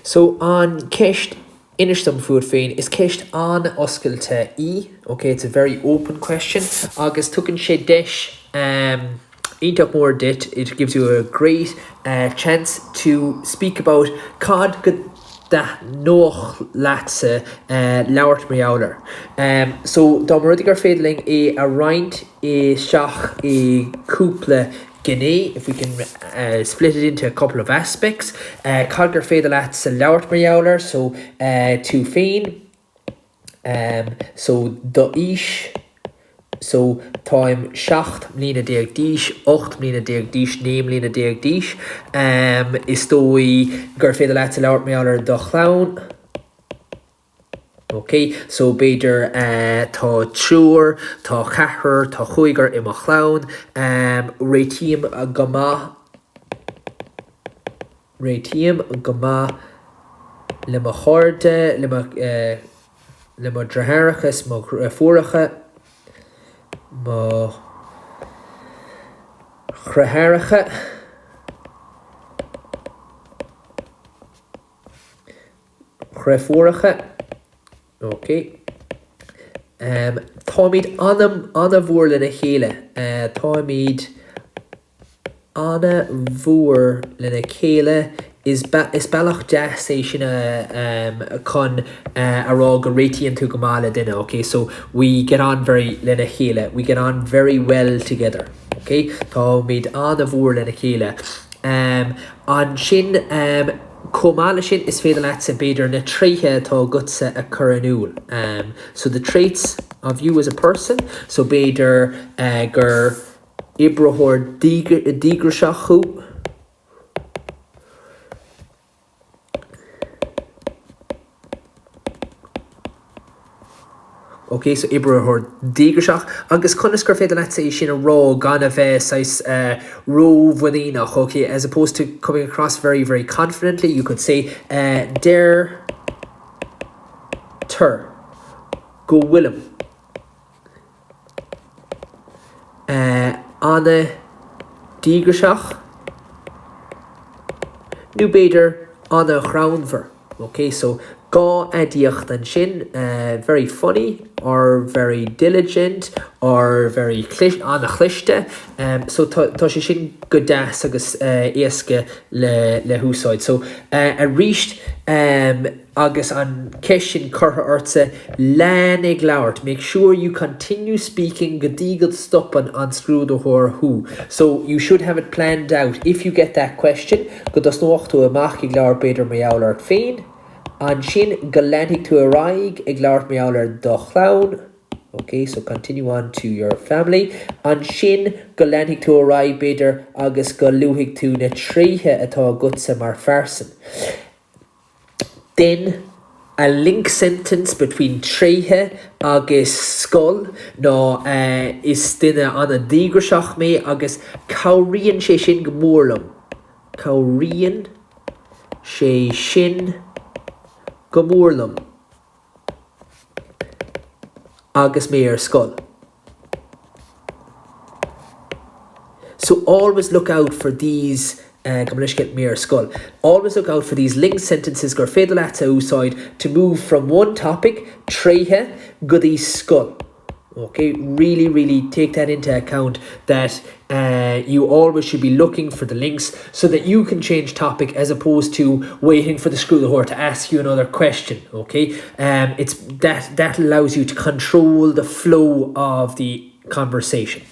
So an ceist inis dom fút féin, is ceist an-oscailte í, ok, it's a very open question, agus tugann sé deis um, iontach mór duit, it gives you a great uh, chance to speak about cad go dtaitneodh leatsa uh, labhairt mar gheall air. Um, so dá mba rud é gur féidir linn é a roinnt isteach i cúpla gné, if we can uh, split it into a couple of aspects, uh, cad gur féidir leatsa labhairt mar gheall air, so uh, tú féin, um, so do aois, so táim 17 mbliana d'aois, 18 mbliana d'aois, 19 mbliana d'aois, um, is dóigh gur féidir leatsa labhairt mar gheall ar do chlann, Ok, so b'fhéidir tá triúr, tá ceathrar, tá cúigear i mo chlann. Réitím go maith, réitím go maith le mo chairde, le mo, le mo dheartháireacha is mo dheirfiúracha, mo dheartháireacha. Dheirfiúracha, ok. Táimid an-mhór lena chéile. Táimid an-mhór lena chéile. Is bealach deas é sin chun a rá go réitíonn tú go maith le duine, ok? So, we get on very lena chéile. We get on very well together, ok? Táimid an-mhór lena chéile. Ansin, chomh maith leis sin, is féidir leatsa, b'fhéidir, na tréithe atá agatsa a chur in iúl. So the traits of you as a person. So b'fhéidir gur oibritheoir díograiseach thú. Ok, so oibritheoir díograiseach. Agus conas gur féidir leatsa é sin a rá gan a bheith saghas rómhuiníneach, ok, as opposed to coming across very, very confidently, you could say deirtear go bhfuilim. an-díograiseach nó b'fhéidir an-ghreannmhar. Ok, so dhá aidiacht ansin, very funny or very diligent or very an-chliste. So tá sé sin go deas agus éasca le le húsáid. So arís agus an cheist sin curtha ortsa, lean ag labhairt, make sure you continue speaking go dtí go stopann an scrúdaitheoir thú. So you should have it planned out if you get that question, go dtosnóidh tú amach ag labhairt b'fhéidir mar gheall ort féin, ansin go leanfaidh tú ar aghaidh ag labhairt mar gheall ar do chlann, ok, so continue on to your family, ansin go leanfaidh tú ar aghaidh b'fhéidir agus go luafaidh tú na tréithe atá agatsa mar phearsan. Then a link sentence between tréithe agus scoil ná is duine an-díograiseach mé agus cabhraíonn sé sin go mór liom. Cabhraíonn sé sin go mór liom agus mé ar scoil. So always look out for these gabh mo leithscéal mé ar scoil. Always look out for these linked sentences gur féidir leat a úsáid to move from one topic, tréithe, go dtí scoil. Ok, really really take that into account that uh, you always should be looking for the links so that you can change topic as opposed to waiting for the scrúdaitheoir to ask you another question. Okay, um, it's that that allows you to control the flow of the conversation.